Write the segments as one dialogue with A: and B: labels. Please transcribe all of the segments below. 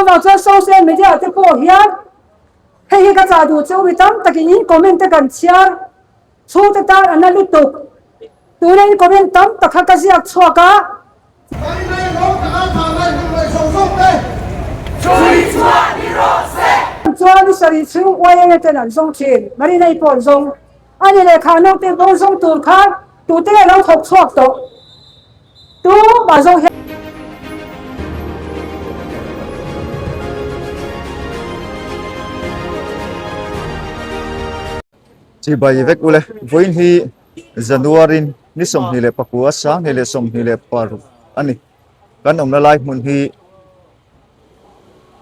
A: Chuvang chuan social media te pawh hian hei hi ka chah duh chu mi tam takin in comment te kan chhiar chhungte tan a na lutuk. Tuna in comment tam tak kha ka ziak chhuak a. Chuan i sarih chhung YLA ten an zawng thin, Marina-i pawh an zawng. A ni lehkha naute bo zawng tur khan tute nge lo thawk chhuak tawh? Tu mah zawng hian.
B: Chibai vek ule, vawiin hi January ni 29 2026 a ni. Kan awmna lai hmun hi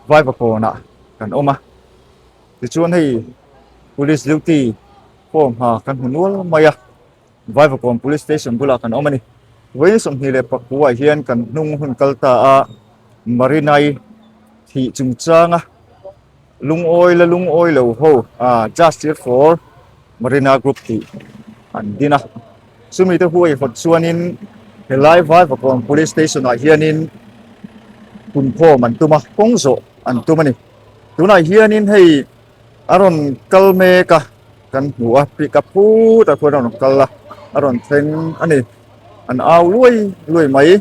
B: Vaivakawnah kan awm a, tichuan hei police duty form ha kan hmu nual mai a, Vaivakawn police station bulah kan awm a ni. Vawiin 29 ah hian kan hnung hun kal ta a, Marinai thih chungchanga lungawi la lungawi lo ho Justice for Marina Group tih an din a, chumi te huai hawt chuanin helai Vaivakawn Police Station ah hianin punkhawm an tum a, kawng zawh an tum a ni. Tunah hianin hei a rawn kal mek a, kan hmu a, pick up phut ah khuan a rawn kal a, a rawn thleng a ni, an au luai luai mai.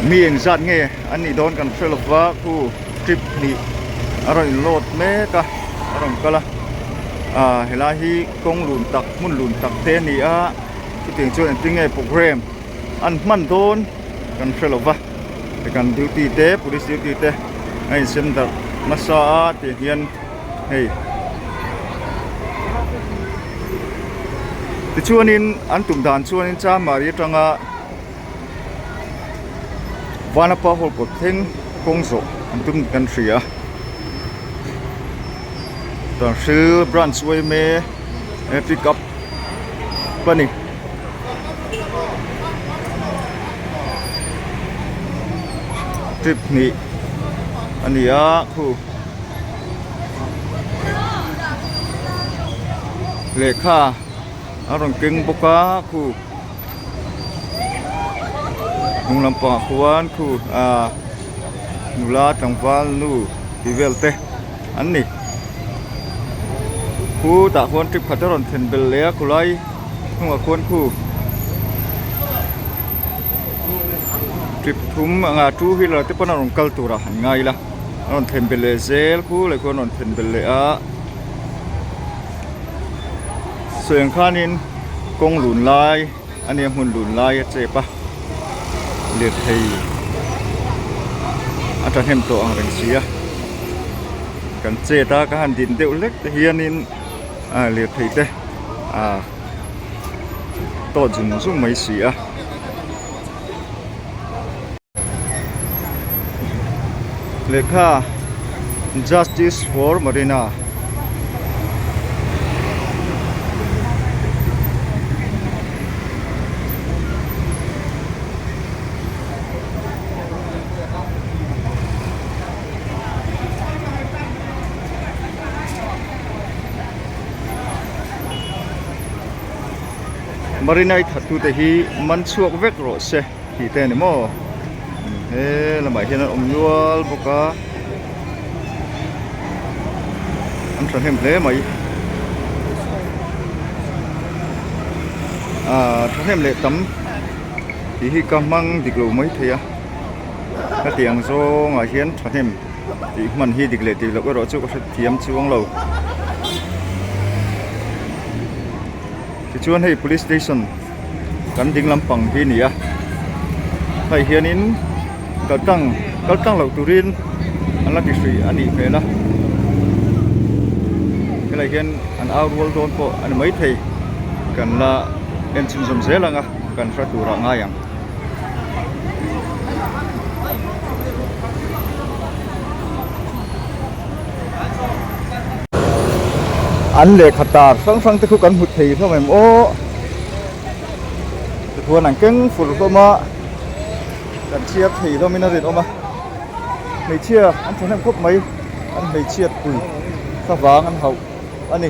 B: Mi engzat nge an nih dawn kan hre lova khu trip hnih a rawn in load mek a a rawn kal a ah helai hi kawng lun tak hmun lun tak te a ni a chutiang chuan engtin nge programme an hman dawn kan hre lova kan duty te police duty te a insem darh nasa a tiang hian hei tichuanin an tum dan chuanin Chamari atanga Vanapa hall kawt thleng kawng zawh an tum kan hria Tanhril branch yma pick up a ni. Trip hnih a ni a khu. Lehkha a rawn keng bawk a khu hnung lampangah khuan khu ah nula tlangval nu tih vel te an ni khu tah khuan trip khat a rawn thlen belh leh a khulai hnungah khuan khu trip thum anga two wheeler te pawn a rawn kal turah han ngai ila. A rawn then belh leh zel khu leh khuan a rawn then belh leh a sawi ang khanin kawng lun lai a nia hmun lun lai a chep a lirthei a thahnem tawh ang reng si a kan chet a ka han din deuh hlek te hianin ah lirthei te ah tawt zung zung mai si a. Lehkha Justice for Marina Marina i thattute hi man chhuak vek rawh se. Tih te a ni maw he lamah hian an awm nual bawk a an thahnem hle mai ah thahnem leh tam tih hi ka hmang dik lo mai thei a hetiang ang zawngah hian thahnem tih hman hi dik leh dik loh erawh chu ka hrethiam chuang lo tichuan hei police station. Kan ding lampang hi a ni a hei hianin kal tlang kal tlang loh turin an la ti hrih a nih hmel a helai hian an au rual dawn pawh a ni maithei kan la en chhunzawm zel ang a kan hre turah ngai ang. An lehkha tar hrang hrang te khu kan hmu thei hlawm em aw tikhuan an keng fur hlawm a kan chhiar thei hlawm in a rinawm a hmeichhia an thahnem khawp mai an hmeichhiat pui thlavang an hauh a ni.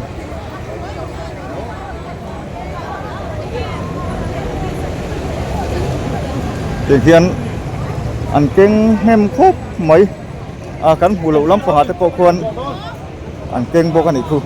B: Tiang hian An keng hnem khawp mai a kan hmuh loh lampangah te pawh khuan an keng bawk a nih khu.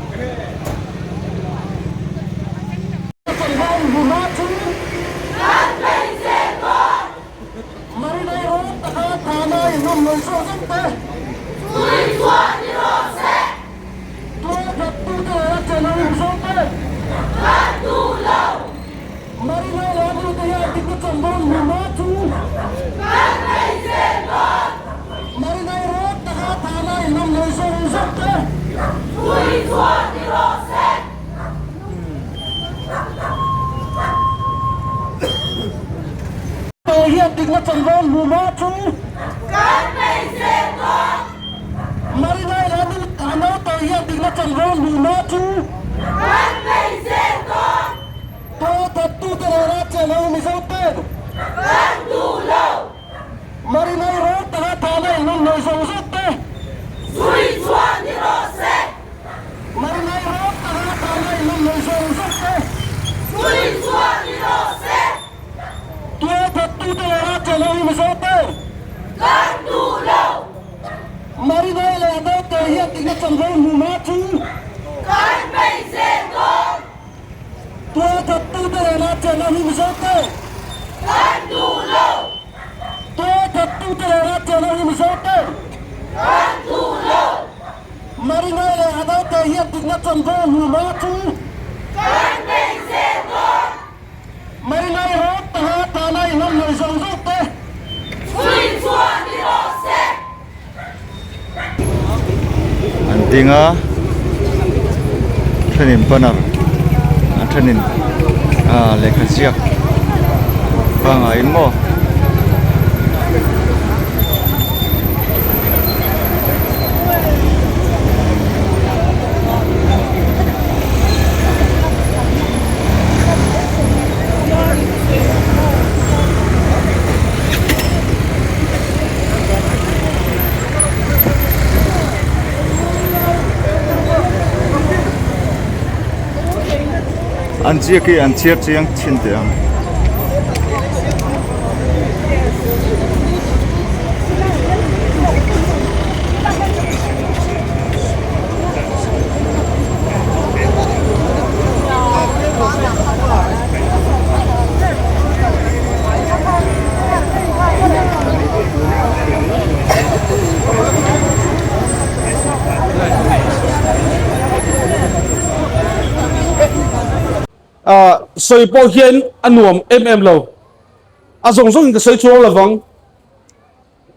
B: An ding a thenin banner an thenin ah lehkha ziak pangai in maw. An ziak hi an chhiar chiang thin teh ang.
C: Sawi pawh hian a nuam em em lo. A zawng zawngin ka sawi chuang lovang.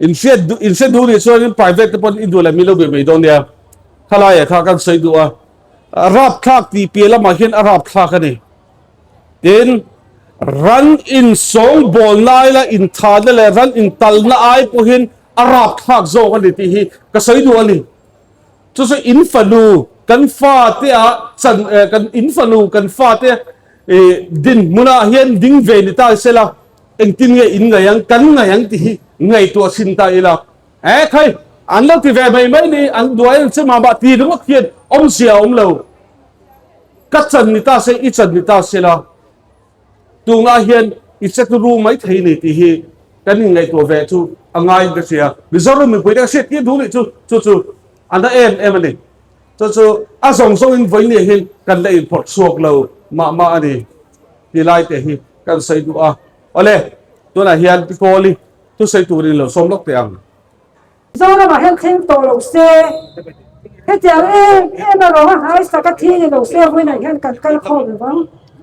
C: In hriat duh in hre duh nih chuanin private te pawn i duh leh mi lo be mai dawn nia. Khalaiah kha kan sawi duh a. Rapthlak tih piah lamah hian a rapthlak a ni. Tin, ran insawngbawl ai la inthahna leh ran intalna ai pawhin a rapthlak zawk a ni tih hi ka sawi duh a ni. Chu chu in fanu kan fate ah chan kan in fanu kan fate dinhmunah hian ding ve ni ta sela engtin nge in ngaih ang kan ngaih ang tih hi ngaihtuah chhin ta ila. E khai an lo ti ve mai mai ni an duai an che mah mah ti ringawt hian awmzia a awm lo. Ka chan ni ta se i chan ni ta sela Tunah hian i che turu mai thei ni tih hi kan inngaihtuah ve chu a ngaiin ka hria. Mizoram mipuite ka hriat tir duh nih chu chu chu a na em em a ni. Chu chu a zawng zawngin vawinia hian kan la inphawrh chhuak lo mah mah a ni ti lai te hi kan sawi duh a. Awle, tunah hian Pi Kawli thusawi turin lo sawm lawk teh ang.
A: Zoramah hian thleng tawh lo se, hetiang em em a rawng a hnaisak a thi ni lo se vawiinah hian kan kal khawm lo vang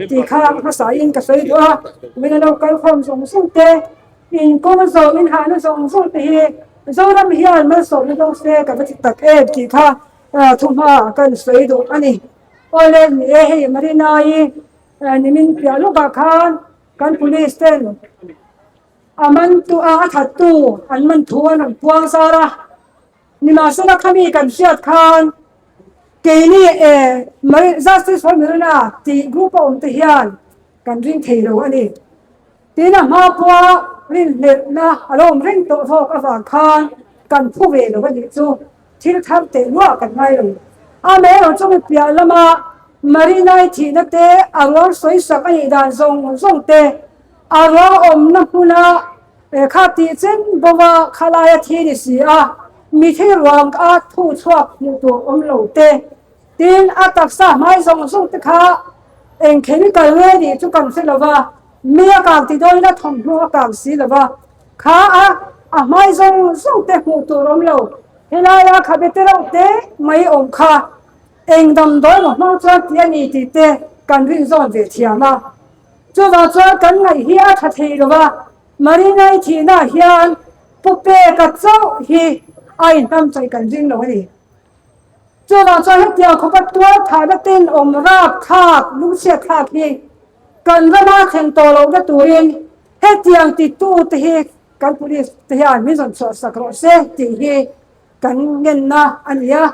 A: tih kha hmasain ka sawi duh a, vawiin a lo kal khawm zawng zawng te, inkawng zawng, inhahna zawng zawng te hi Zoram hian malsawmna dawng se ka va ti tak em tih kha thuhma kan sawi duh a ni. Awle ni e hei Marina-i nimin piah lawkah khan kan police ten A man tu a, a that tu an man thu an rawn puang zar a. Nimahsela khami kan hriat khan keini e Mari Justice for Marina tih group a awm te hian kan ring thei lo a ni. Tin a hma pawha rinhlelhna a lo awm reng tawh zawk avang khan kan phu ve lo a nih chu thil thar teh luah kan ngai lo. Amaherawh chu mi piah lama Marina-i thihna te a ruang sawisak a nih dan zawng zawng te A ruang awmna hmuna Kha tih chen bova khalaia thi ni si a, mithi ruang a thu chhuak hmuh tur awm lo te, tin a taksa hmai zawng zawng te kha eng chemical nge nih chu kan hre lo va, mi a kang ti dawn ila thawmhnaw a kang si lo va, kha a a hmai zawng zawng te hmuh tur awm lo, helaia khabe te reuh te mai awm kha eng damdawi emaw hmang chuan tih a ni tih te kan rinzawn ve thiam a. Chuvang chuan kan ngaih hi a tha thei lo va, Marina-i thihnaah hian Pu Peka chauh hi a inhnamchawih kan ring lo a ni. Chuvang chuan hetiang khawpa tual thahna ten awm rap thlak, lungchhiat thlak hi kan rama thlen tawh lohna turin hetiang titute hi kan police te hian min rawn chhuah sak rawh se tih hi kan ngenna a ni a.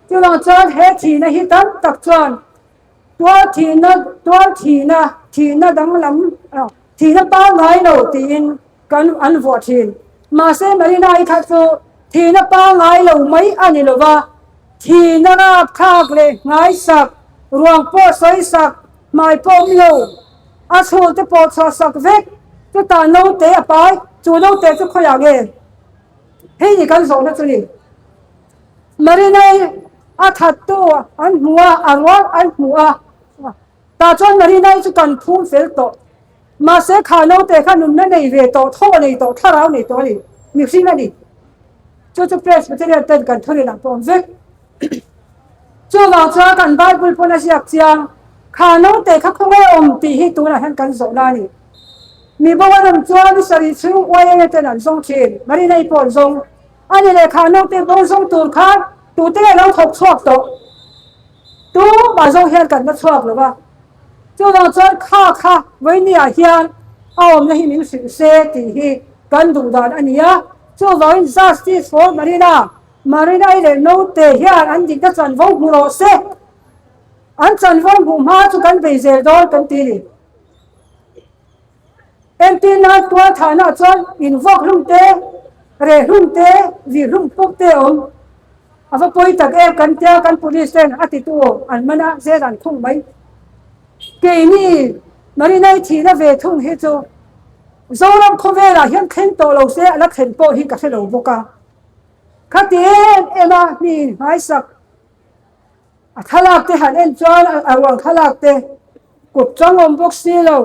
A: Chuvang chuan he thihna hi tam tak chuan Tual thihna, tual thihna, thihna danglam, thihna pangngai lo tiin kan an vuah thin. Mahse Marina-i kha chu thihna pangngai lo mai a ni lo va, thihna rapthlak leh nghaisak, ruang pawh sawisak, hmai pawh awm lo, a chhul te pawh chhuahsak vek, chutah naute a pai, chu naute chu khawiah nge? Hei ni kan zawhna chu ni. Marinai a thattu an hmu a, a rual an hmu a, tah chuan Marinai chu kan phum fel tawh. Mahse kha naute kha nunna nei ve tawh, thaw nei tawh, thlarau nei tawh a ni, mihring a ni. Chu chu Presbyterian ten kan thurin ang pawm vek. Chuvang chuan kan Bible pawn a ziak chiang, kha naute kha khawnge awm tih hi tunah hian kan zawhna a ni. Mi bo an awm chuan ni sarih chhung YMA ten an zawng thin, Marinai pawh an zawng. A ni lehkha naute bo zawng tur khan tute a lo thawk chhuak tawh. Tumah zawng hian kan la chhuak lo va. Chuvang chuan kha kha vawinia hian a awmna hi min hrilh se tih hi kan duh dan a ni a. Chuvangin Justice for Marina, Marina-i leh naute hian an dikna chanvo hmu rawh se. An chanvo hmuh hma chu kan bei zel dawn kan ti ni. Entir nan tual thahna chuan in vuak hlum te, reh hlum te, vih hlum pawk te a awm. A va pawi tak em kan tia kan police ten a titu an man a, zel an khung mai. Keini Marina-i thihna ve thung hi chu Zoram khawvelah hian thleng tawh lo se a la thlen pawh hi ka hre lo bawk a. Khati em em a mi inhmaisak A thlalak te han en chuan a ruang thlalak te kut chang awm bawk si lo,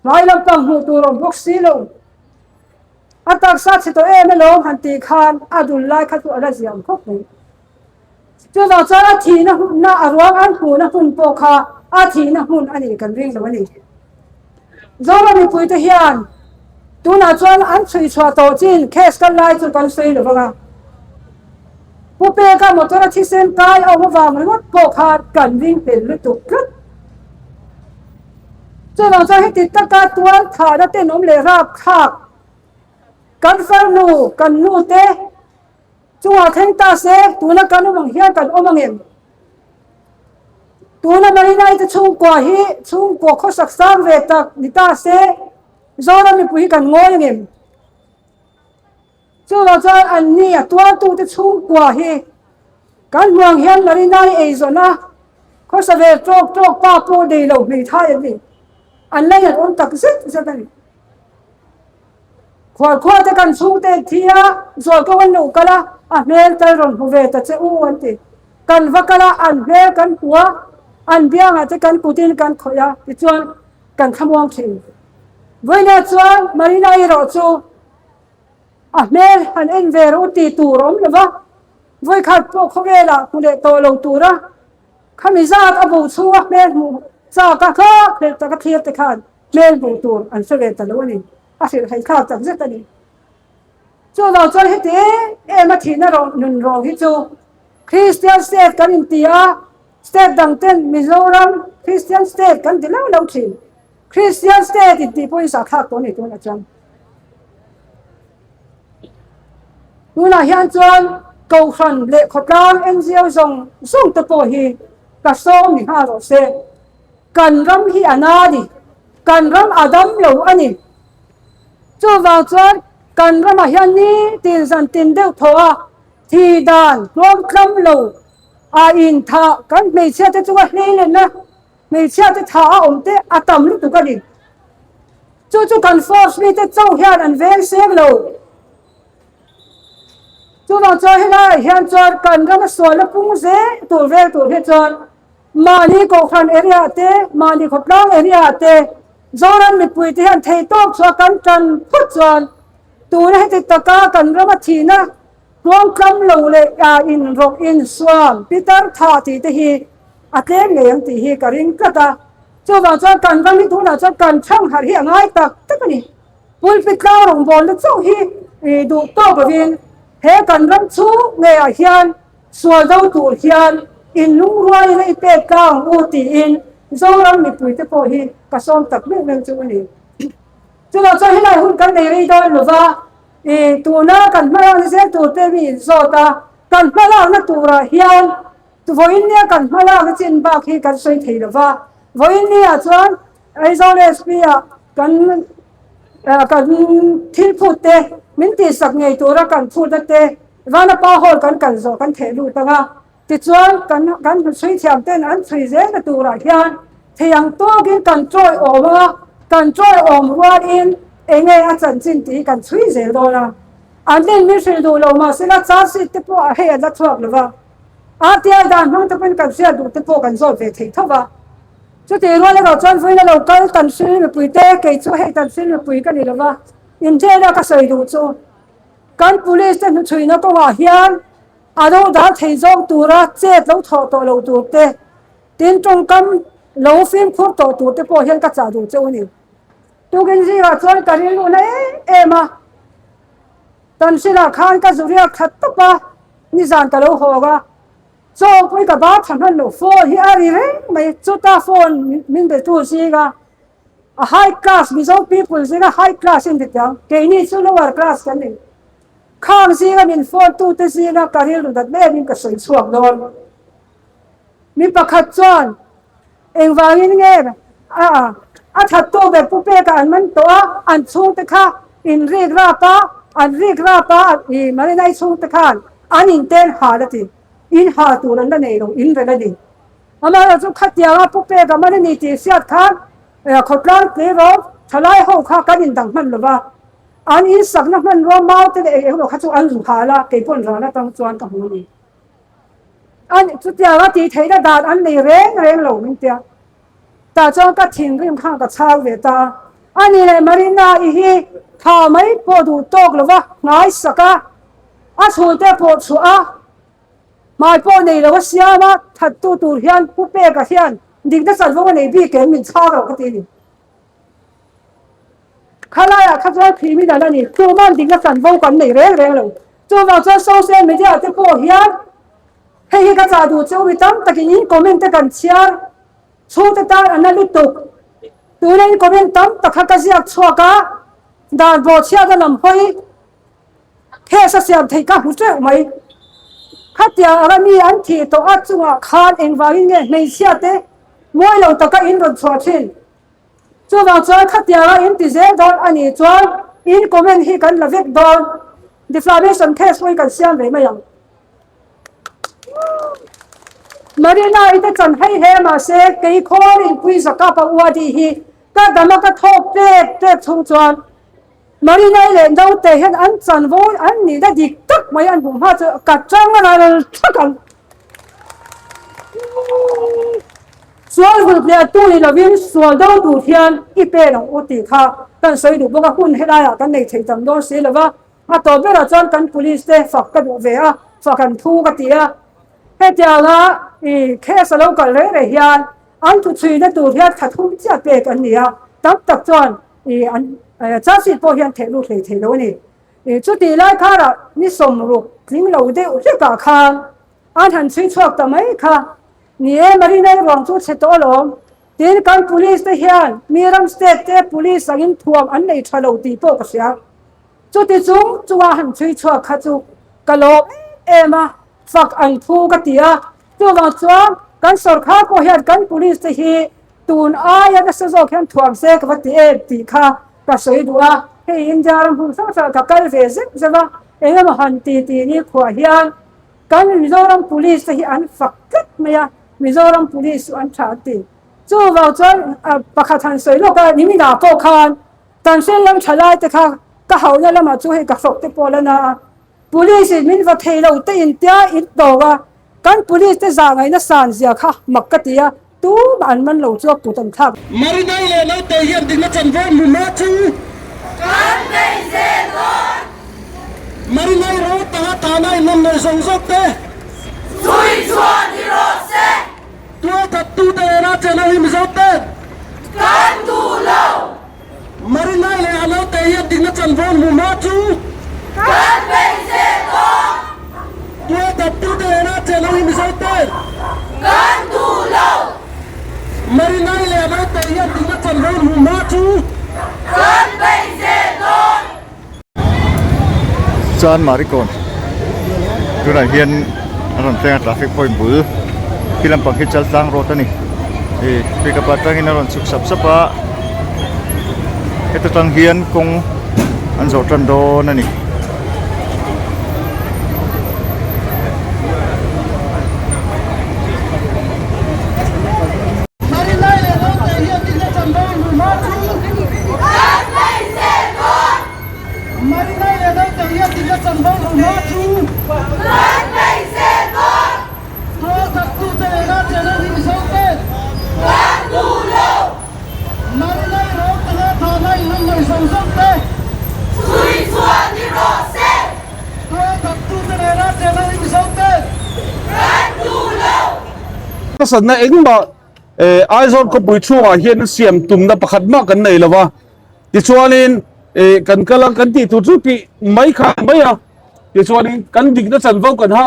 A: hmai lampang hmuh tur awm bawk si lo. A taksa chhe tawh em alawm han tih khan a dul lai kha chu a la ziam khawp mai. Chuvang chuan a thihna hmunna a ruang an hmuhna hmun pawh kha a thihna hmun a nih kan ring lo a ni. Zoram mipuite hian tunah chuan an chhui chhuah tawh chin case kal lai chu kan sawi lo vang a. Pu Peka motor a thisen kai a awm avang ringawt pawh kha kan ring fel lutuk tlat. Chuvang chuan heti taka tual thahna tenawm leh rapthlak kan farnu kan nu te chungah thleng ta se tuna kan awm ang hian kan awm ang em? Tuna Marina-i te chhungkua hi chhungkua khawsak sang ve tak ni ta se, Zoram mipui hi kan ngawi angem? Chuvang chuan anni a tuartute chhungkua hi kan hmu ang hian Marina-i eizawn a khawsa ve tawk tawk pa pawh nei lo hmeithai an ni. An la inawm tak zet zet a ni. Khualkhua te kan chhungte an thi a, Zawlkawng an lo kal a, a hmel tal rawn hmu ve ta che u an ti. Kan va kal a, an hmel kan hmu a, an biangah te kan kutin kan khawih a, tichuan kan thlamuang thin. Vawiinah chuan Marina erawh chu a hmel han en ve rawh u ti tur a awm lo va, vawikhat pawh khawvelah hmu leh tawh lo tura khami zat a bo chhunga hmel hmuh chak a hlak hlelh taka thlir te khan hmel hmuh tur an hre ve ta lo a ni. A hrilhhaih thlak tak zet a ni. Chuvang chuan heti em em a thihna rawh nun rawh hi chu Kristian state kan inti a, state dang ten Mizoram Kristian state kan ti lo lo thin. Kristian state intih pawhin sahthlak tawh a ni tunah chuan. Tunah hian chuan Kohhran leh khawtlang NGO zawng zawng te pawh hi ka sawm ni nghal rawh se. Kan ram hi a na a ni. Kan ram a dam lo a ni. Chuvang chuan kan ramah hian nitin zan tin deuh thaw a, thi dan hlawm tlam lo a inthah kan hmeichhia te chunga hleilenna hmeichhia te tha a awm te a tam lutuk a ni. Chu chu kan force mite chauh hian an veng seng lo. Chuvang chuan helaiah hian chuan kan rama sualna pung zel tur vel tur hi chuan mahni kohhran area ah te, mahni khawtlang area ah te Zoram mipui te hian theihtawk chhuah kan tan phawt chuan tuna heti taka kan rama thihna tluangtlam lo leh inrawk insuam pitar thah tih te hi a tlem ngei ang tih hi ka ring tlat a. Chuvang chuan kan ram hi tunah chuan kan thangharh hi a ngai tak tak a ni. Pulpit tlang rawngbawlna chauh hi duh tawk lovin he kan ram chhung ngeiah hian sual do tur hian inlungrualin a i pek tlang ang u tiin Zoram mipuite pawh hi ka sawm tak meuh meuh chu a ni. Chuvang chuan helai hun kan nei rei dawn lova tuna kan hmalakna zel tur te mi inzawt a, kan hmalakna turah hian vawiin nia kan hmalakna chin bak hi kan sawi thei lova, vawiin niah chuan Aizawl SP ah kan kan thil phut te min tihsak ngei tura kan phutna te Vanapa Hall kan kal zawh kan theh lut ang a, tichuan kan kan chhui thiam ten an chhui zelna turah hian thei ang tawkin kan chawi awm a, kan chawi awm rualin eng nge a chanchin tih hi kan chhui zel dawn a. An rin min hrilh duh lo mahsela charge sheet te pawh hei an la chhuak lo va, RTI dan hmang te pawhin kan hriat duh te pawh kan zawt ve thei tho va. Chutih rual erawh chuan vawiin a lo kal tan hrilh mipui te, kei chu hei tan hrilh mipui ka ni lo va, inhnen a ka sawi duh chu kan police te hnuchhuihna kawngah hian a lo dal thei zawk tura chet lo thawh tawh lo tur te, tin tawngkam lo fimkhur tawh tur te pawh hian ka chah duh che u ni. Tukin zingah chuan ka rilru na em em a, tan hrilhah khan ka zu riak that tawp a, nizan ka lo hawk a. Chaw pawh hi ka ba tha hman lo, phone hi a ri reng mai, chuta phone min be tu zinga a high class Mizo people zinga high class in dik ang, keini chu lower class kan ni. Khang zinga min phone tu te zinga ka rilru dat em in ka sawi chhuak dawn. Mi pakhat chuan engvangin nge a a that tu ber pu peka an man tawh a, an chhungte kha in rik rap a, an rik rap a i Marinai chhungte khan an inten hal a ti. In ha tur an la nei lo, in rel a ni. Amaherawhchu chu khatianga pu peka man a ni tih hriat khan khawtlang tleirawl thalai ho kha kan indang hman lo va, an insakna hmanrua mau te leh eng eng emaw kha chu an zu hal a, kei pawhin ral atang chuan ka hmu a ni. An chutianga tih theihna dan an nei reng reng lo min tia. Tah chuan ka thinrim khan ka chhang ve ta a. Ani leh Marina i hi tha mai pawh duh tawk lo va, nghaisak a, a chhungte pawh chhuah a, hmai pawh nei lo a siam a, thattu tur hian Pu Peka hian dikna chanvo a nei bik em min chhang lo ka ti a ni. Khalaiah kha chuan criminal a ni, tuman dikna chanvo kan nei reng reng lo. Chuvang chuan social media te pawh hian hei hi ka chah duh chu mi tam takin in comment te kan chhiar chhungte tan a na lutuk. Tuna in comment tam tak kha ka ziak chhuak a, dan bawhchhiatna lam hawi case a siam theih ka hmu teuh mai. Khatiang anga mi an thih tawh a chungah khan engvangin nge hmeichhia te mawi lo taka in rawn chhuah thin? Chuvang chuan khatianga in ti zel dawn a nih chuan in comment hi kan la vek dawn. Defamation case pawh hi kan siam ve mai ang. Marina i te chan hei he mahse kei khawl inpui zakapa uadi hi ka dama ka thawk pek pek chhung chuan Marinai leh naute hian an chanvo an nihna dik tak mai an hmuh hma chu ka chang a ral thak ang. Sual vulh leh tu ni lovin sual do tur hian i pen ang u tih kha kan sawi duh bawk a, hun helaiah kan nei thei tam dawn si lova, a tawp berah chuan kan police te fak ka duh ve a, fak an thu ka ti a, hetianga i case a lo kal reng reng hian an thuchhuina tur hian thla thum chiah pek an ni a, tam tak chuan I an charge sheet pawh hian theh lut hlei thei lo a ni. I chutih lai kharah ni sawmruk tling lo deuh hlekah khan an han chhui chhuak ta mai kha. Ni e, Marina-i ruang chu chhe tawh alawm. Tin, kan police te hian mi ram state te police angin thuam an nei tha lo tih pawh ka hria. Chuti chung chunga han chhui chhuak kha chu ka lawm em em a, fak an phu ka ti a. Chuvang chuan kan sorkar pawh hian kan police te hi Tun aia nasa zawk hian thuam se ka va ti em tih kha ka sawi duh a, hei India ram hmun hrang hrangah ka kal ve zeuh zeuh a, eng emaw han ti ti ni khuah hian kan Mizoram Police te hi an fak tlat mai a, Mizoram Police chu an tha an ti. Chuvang chuan pakhat han sawi lawk a, niminah pawh khan. Tanhril lam thalai te kha ka hauhna lamah chu hei ka hrawk te pawh la na a, Police in min va thei lo te in tia in tawng a, kan police te zah ngaihna san zia kha mak ka ti a, tumah an man lo chu a kut an thlak.
D: Marinai leh naute hian dikna chanvo hmu hma chu.
E: Kan bei zel dawn.
D: Marinai ro tanga tana in rawn nei zawng zawk te.
E: Zui chuan i rawh se.
D: Tualthat tute leh a channel hi Mizo te.
E: Kan duh lo.
D: Marinai leh a naute hian dikna chanvo hmu hma chu.
E: Kan bei zel dawn.
D: Tualthat tute leh a channel hi Mizo te.
E: Kan duh lo.
D: Marinai leh a naute hian dikna chanvo hmu hma chu.
E: Kan bei zel dawn.
B: Chuan Marikawn tunah hian a rawn thleng a traffic point bul khi lampang khi Chaltlang road a ni ih pickup atangin a rawn chhuk sap sap a heta tang hian kawng an zawh tan dawn a ni.
C: Harsatna engmah Aizawl khawpui chhungah hian siam tumna pakhat mah kan nei lo va. Tichuanin kan kal a, kan tih tur chu tih mai kha a ni mai a. Tichuanin kan dikna chanvo kan ha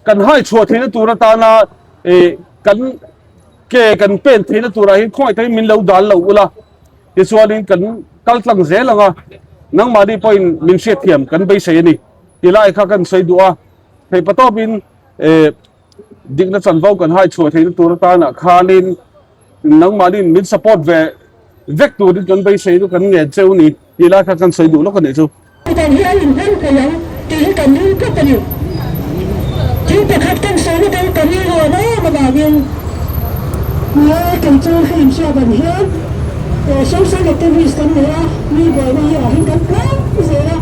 C: kan hai chhuah theihna tur atana kan ke kan pen theihna turah hian khawngaih takin min lo dal lo ula. Tichuanin kan kal tlang zel ang a, nangmahni pawhin min hriatthiam kan beisei a ni tilai kha kan sawi duh a. Theihpatawpin dikna chanvo kan hai chhuah theihna tur atana khanin Nangmahniin min support ve vek turin kan beisei chu kan ngen cheu ni tih lai kha kan sawi duh lawk a nih chu.
A: Dan hi a inhmang thei ang tih hi kan ring tlat a ni. Thil pakhat kan sawina dang kan ring lo em avangin nia kei chu hei inhriat ang hian social activist kan nei a, mi buaina hi ah hian kan tlang zel a.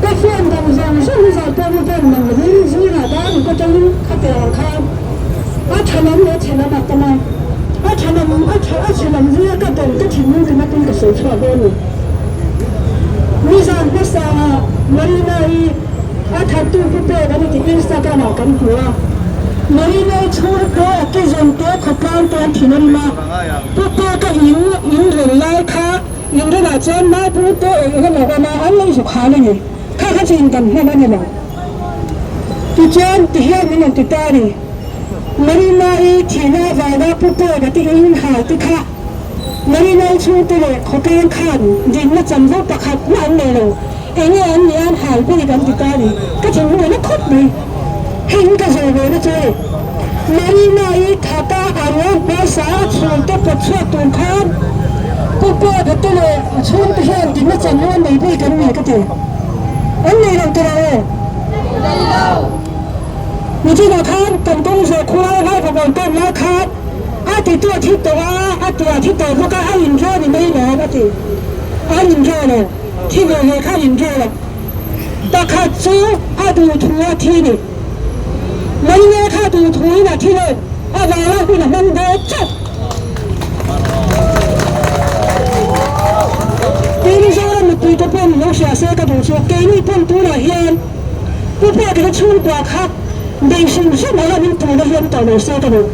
A: Ka phone dang zawng zawng hi zan pawh na vel mang lovin zingah dar uk atangin khatiang ang khan a tha lam leh chhe lam a tam a, a tha lam a tha a chhe lam zinga ka dawng ka thinlung ka natin ka sawi chhuak dawn ni. Nizan hmasa ah Marina-i a thattu pu pek an ti Instagram ah kan hmu a, Marina-i chhungte a ke zawn te khawtlang te an thinrim a, pu peka in in rel lai kha Inrinah chuan Maipur te eng eng emaw awm a, an lo zuk hal a ni. Kha kha chu indan hman a ni lo. Tichuan, tihian min rawn ti ta a ni. Marina-i thihna avanga Pu Peka te in hal te kha Marina-i chhungte leh khawtlang khan dinna chanvo pakhat mah an nei lo. Enge an nih a an hal bik an ti ta a ni. Ka thinlung a na khawp mai. Hei hi ka zawh ve na chu a ni. Marina-i thata a ruang hmaisa a chhungte pawt chhuak tur khan Pu Peka te leh a chhungte hian dikna chanvo an nei bik an ni ka ti. An nei lo tawh aw.
E: Nei lo.
A: Nichinah khan kan kawng zawh khua lai vawkawn tawn lai khan a titu a thi tawh a, a tua a thi tawh bawk a, a indraw ni mai lo a ti. An indraw lo. Thi ve ve kha an indraw lo. Pakhat chu a duh thu a thi ni. Marina kha duh thu in a thi lo, a vang a hun a hmang dawn chauh. Tin, Zoram mipui te pawn lo hria se ka duh chu, keini pawn tunah hian Pu Peka te chhungkua kha bei hrim hrim anga min puhna hi awm tawh lo se ka duh.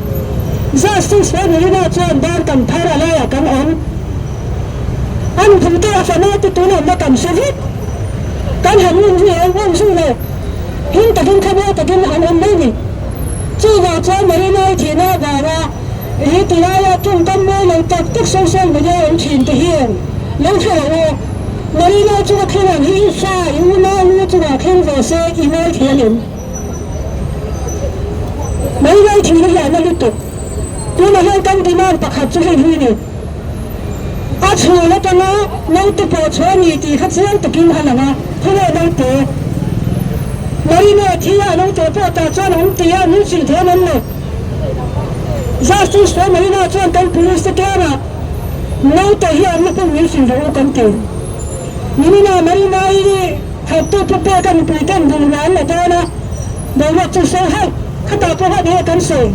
A: Justice for Marina chuan dar kan phar a laiah kan awm. An phute a fanau te tunah na kan hre vek. Kan han en hi a awm zui lo. Him takin khawmual takin an awm mai ni. Chuvang chuan Marina-i thihna avanga hi tilaia tawngkam mawi lo tak tak social media awm thin te hian lo hre lo u. Marina-i chunga thleng ang hi i fa, i unau u chungah thleng ve se i ngawi thei ang em? Marina-i thihna hi a na lutuk. Tunah hian kan demand pakhat chu hei hi a ni. A chhul atanga naute pawh chhuah a ni tih kha chiang takin a lang a, khawngaih naute Marina thi a naute pawh tah chuan awm tih a min hrilh thei an awm lo. Justice for Marina chuan kan police te kiangah Naute hi an la hmang min hrilh rawh u kan ti. Nimin ah Marina-i nih thawktu pu pek a nupui ten bungrua an la dawn a, boruak chu sawi hauh, khatah pawh huat nge kan sawi.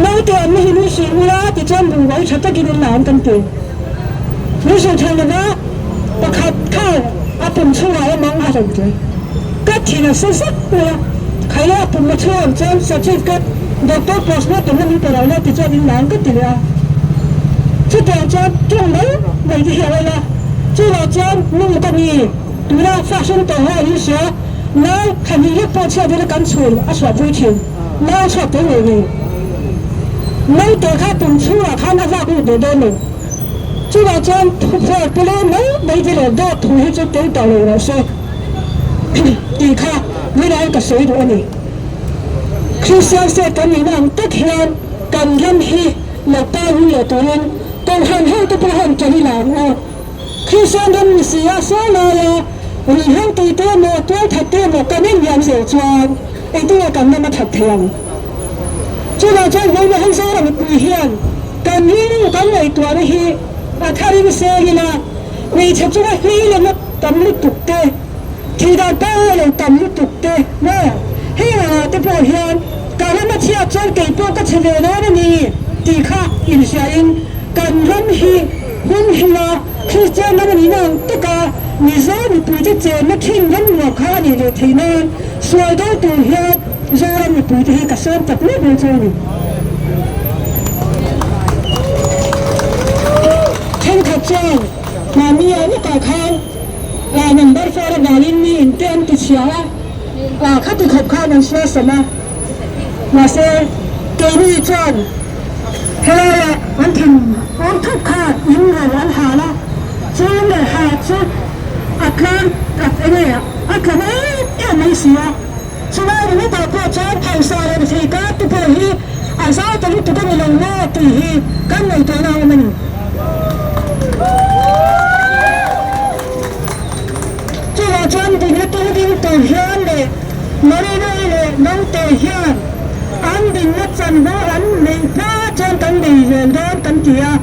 A: Naute an la hi min hrilh ula tichuan bungrua hi tha takin in la ang kan ti. Min hrilh thei lova pakhat khan a pum chhungah awm ang a rawn ti. Ka thin a sa zak mai a, khaile a pum a chhung ang chuan certificate doctor postmortem na min pe lo la tichuan in la ang ka ti leh a. Chutiang chuan tawng mai mai te hi a awm a, chuvang chuan nu ka ni tuna fahrin tawh ho in hria nau thla hnih lek pawh chhiat ila kan chhun a chhuahpui thin, nau a chhuak tel ngei ngei. Naute kha pum chhungah khan a vak lut duh dawn lo. Chuvang chuan thuphawr pawlê mai mai te leh dawt thu hi chu tel tawh lo rawh se tih kha rinai ka sawi duh a ni. Kristian state kan nihna ang tak hian kan ram hi lo parul leh turin Kohhran hote pawh hian ṭan i la ang u. Kristian ram ni si a sawi laia ruihhlo tute emaw tualthat te emaw kan inliam zel chuan engtin nge kan ram a that thei ang? Chuvang chuan vawiin hei Zoram mipui hian kan rilru kan ngaihtuahna hi a tharin sel ila, hmeichhe chunga hlihlehna tam lutuk te, thihdan pawh lo tam lutuk te maw heng angah te pawh hian ka ram a chhiat chuan kei pawh ka chhe ve dawn a ni tih kha inhriain kan ram hi hun hila Kristian ram a nihna ang taka Mizo mipuite chenna thin ram nuam kha a nih leh theih nan sual do tur hian Zoram mipuite hi ka sawm tak mek mai chu a ni. Thenkhat chuan mahni ah lawkah khan ah number four avangin mi in te an ti chhia a, ah khati khawp khan an sual sam a. Mahse keini chuan helaiah an thin awm thup khan in ro an hal a, chu leh ha chu a tlang enge a tla em em mai si a. Chulai ringawtah pawh chuan hausa leh mithei kar te pawh hi a zau ta lutuk a ni lo maw tih hi kan ngaihtuahna a awm a ni. Chuvang chuan dikna tung ding tur hian leh Marina-i leh Naute hian an dinna chanvo an neih hma chuan kan bei zel dawn kan ti a,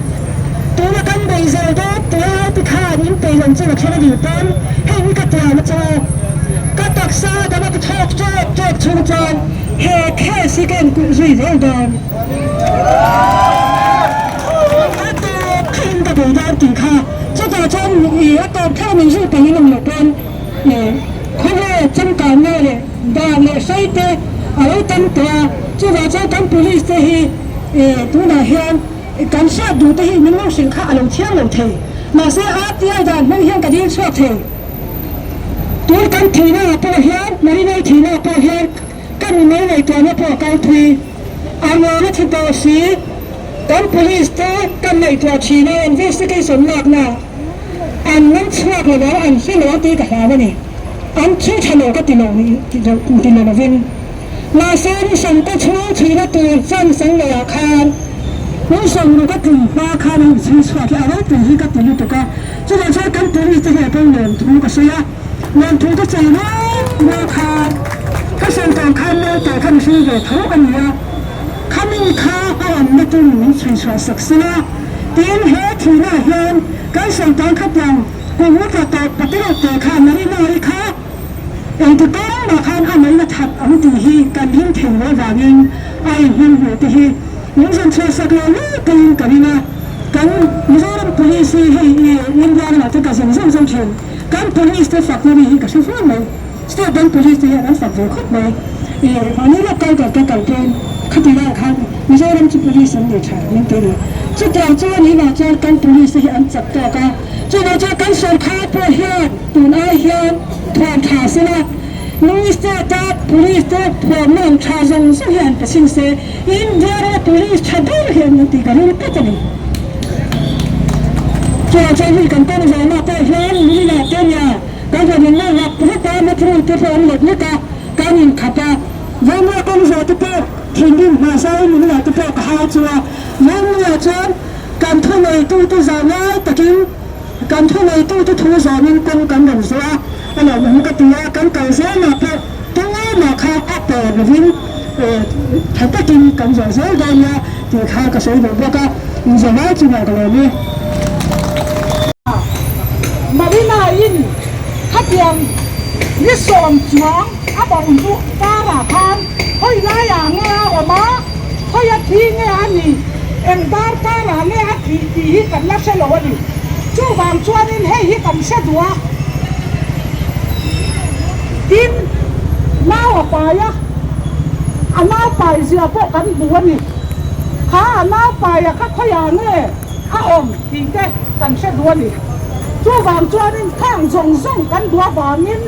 A: tuna kan bei zel dawn tia ti khan in peih lo chu a thleng a nih pawn hei hi ka tiam a chu. Ka taksa dama ka thawk tawk tawk chhung chuan he case hi ka enkulh zui zel dawn. A tawp thleng ka bei dawn tih kha chutah chuan i a tawp thleng min zui peihin awm lo pawn khawvel changkanna leh dan leh hrei te a lo tam tawh a, chuvang chuan kan police te hi tunah hian kan hriat duh te hi min lo hrilh kha a lo thiang lo thei. Mahse RTI dan hmang hian ka dil chhuak thei. Tun kan thihna ah pawh hian, Marinai thihna ah pawh hian ka mi mai ngaihtuahna pawh a kal thui. A nuam a thi tawh si. Kan police te kan ngaihtuah thin a, investigation lakna an ngam chhuak lo ang, an hre lo ang tih ka hlau a ni. An thi tha lo ka ti lo ti lo lovin. Mahse Nisam ka chhung chhuihna tur chance an neih ah khan Nisam ru ka tlum hma khan an inchhui chhuak hi a ropui hi ka ti lutuk a. Chuvang chuan kan police te hian pawh lawmthu ka sawi a, lawmthu ka sawi rual rual khan ka sawi tawh khan naute kha mihring ve tho a ni a, khami kha a awmna chu min chhui chhuah sak sin a, tin he thihna ah hian kan sawi tawh ang khatiang kum upa tawh paterok te kha Marina-i kha engti kawng mah khan a ngaihna that ang tih hi kan ring thei lo avangin a inhmang hmuh te hi min zawn chhuah sak lo lutukin ka ring a. Kan Mizoram Police hi hei i India ramah te ka zin zauh zauh thin. Kan Police te fakna ri hi ka hre fur mai. State dang Police te hian an fak ve khawp mai. I mahni lawk kal kal te kal pawhin khati laiah khan Mizoram chu Police an nei tha min ti a ni. Chutiang chu a nih vang chuan kan Police te hi an chak tawk a. Chuvang chuan kan sawrkhar pawh hian tun ai hian thuam tha sela Minister ta Police te thuamna ang tha zawng zawng hi an pe chhin se. India rama police tha ber hi an tih ka ring tlat a ni. Chuvang chuan hei kan kawng zawhna pawh hian Lila te nia kan rawn in lak vek a, metro te pawh an let lek a, kan inkhap a. Vawmua kawng zawh te pawh thinrim hna zaiin min lah te pawh ka hau chu a. Vawmua chuan kan thuneitute zah ngai takin kan thuneitute thu zawmin kawng kan rawn zawh a, a lawmawm ka ti a, kan kal zelah pawh tumah kha a pawr lovin Tha takin kan zawh zel dawn nia tih kha ka sawi duh bawk a, inzawh lai chungah ka lawm e.
F: Khatiang ni sawm chuang a bo hnu karah khan khawi laiah nge a awm a, khawi a thi nge a nih, eng dar karah nge a thih tih hi kan la hre lo a ni. Chuvang chuanin hei hi kan hre duh a. Tin, nau a pai a, a nau pai zia pawh kan hmu a ni. Kha a nau paia kha khawiah nge a awm tih te kan hre duh a ni. Chuvang chuanin khang zawng zawng kan duh avangin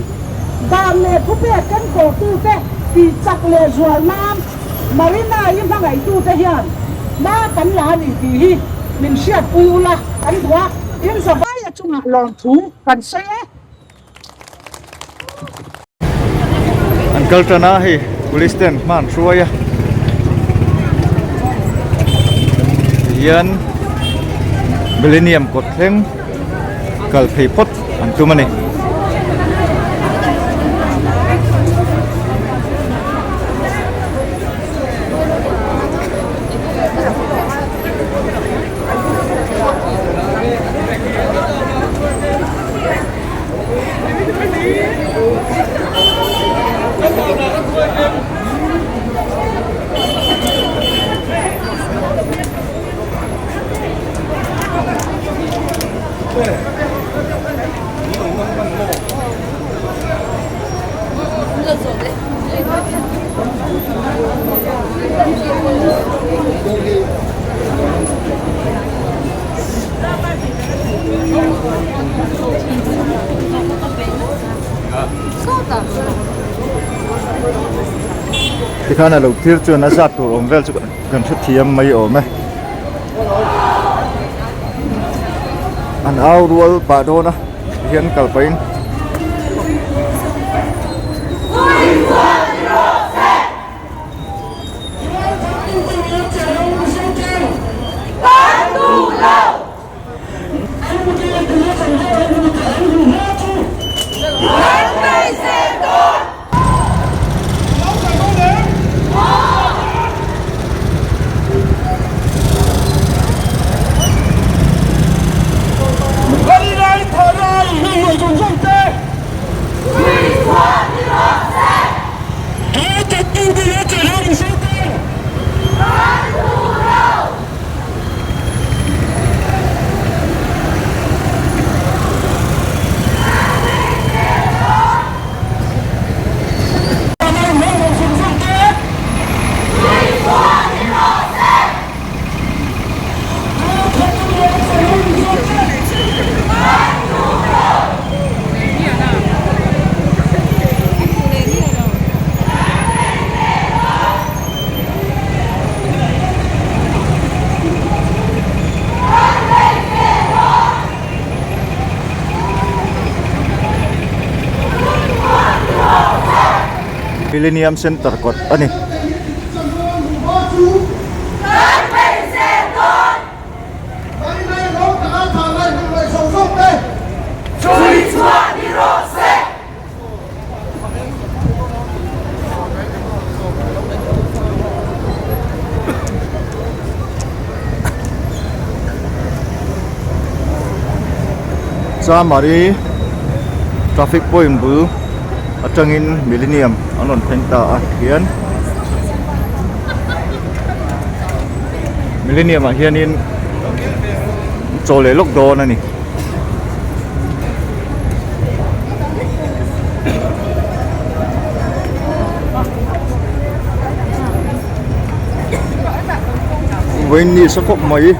F: dan leh thupek kan kawhtute tih chak leh zual nan Marina-i hmangaihtute hian hma kan la a ni tih hi min hriatpui ula kan duh a. In zavaia chungah lawmthu kan sawi e.
B: An kal tan a hei police ten hma an hruai a tihian millennium kawt thleng kal phei phawt an tum a ni. Tikhan a lo thlir chuan a zat tur awm vel chu kan hrethiam mai awm e. An au rual pah dawn a tihian kal pahin. Millennium Center kawt a ni. Chamari traffic point bul atangin millennium an rawn thleng ta a hian millennium ah hianin chaw leh lawk dawn a ni. Vawiin ni sa khawp mai.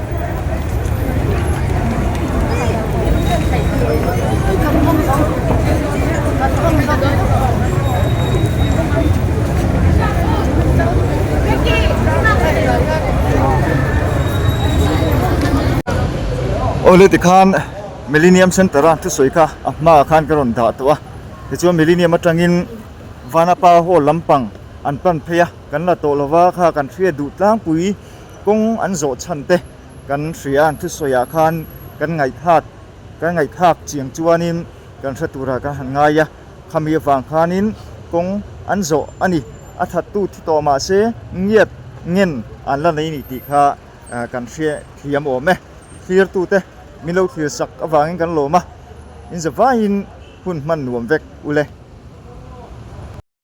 B: Awle tikhan Millennium Centre a thusawi kha a hmaah khan ka rawn dah tawh a tichuan Millennium atangin Vanapa Hall lampang an pan phei a kan la tawh lova kha kan hriat duh tlangpui kawng an zawh chhan te kan hria an thusawiah khan kan ngaihthlak kan ngaihthlak chiang chuanin kan hre turah kan han ngai a khami avang khanin kawng an zawh a ni a thattu thi tawh mahse ngiat ngen an la nei ni tih kha kan hre thiam awm e thlirtute min lo thlir sak avangin kan lawm a in zavaiin hun. Hun hman nuam vek ule.